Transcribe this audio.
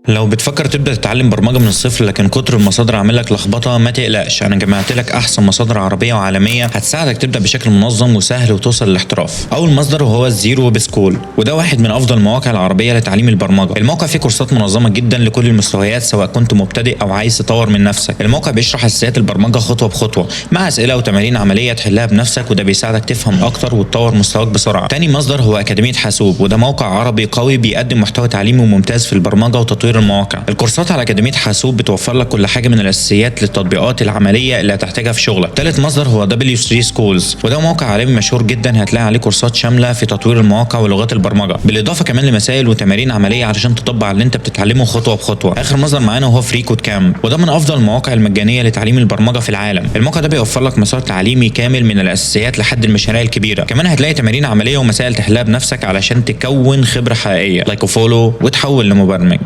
لو بتفكر تبدأ تتعلم برمجة من الصفر لكن كتر المصادر عامل لك لخبطة، ما تقلقش، انا جمعت لك احسن مصادر عربية وعالمية هتساعدك تبدأ بشكل منظم وسهل وتوصل للاحتراف. اول مصدر وهو ال Zero Web School، وده واحد من افضل المواقع العربية لتعليم البرمجة. الموقع فيه كورسات منظمة جدا لكل المستويات، سواء كنت مبتدئ او عايز تطور من نفسك. الموقع بيشرح اساسيات البرمجة خطوة بخطوة مع اسئلة وتمارين عملية تحلها بنفسك، وده بيساعدك تفهم اكتر وتطور مستواك بسرعة. تاني مصدر هو أكاديمية حاسوب، وده موقع عربي قوي بيقدم محتوى تعليمي ممتاز في البرمجة وتطوير المواقع. الكورسات على أكاديمية حاسوب بتوفر لك كل حاجة من الأساسيات للتطبيقات العملية اللي هتحتاجها في شغلك. تالت مصدر هو W3 Schools، وده موقع عالمي مشهور جدا هتلاقي عليه كورسات شاملة في تطوير المواقع ولغات البرمجة، بالإضافة كمان لمسائل وتمارين عملية علشان تطبق اللي انت بتتعلمه خطوة بخطوة. آخر مصدر معانا هو freeCodeCamp، وده من أفضل المواقع المجانية لتعليم البرمجة في العالم. الموقع ده بيوفر لك مسار تعليمي كامل من الأساسيات لحد المشاريع الكبيرة. كمان هتلاقي تمارين عملية ومسائل تحلها بنفسك علشان تكون خبرة حقيقية. like و follow وتحول لمبرمج.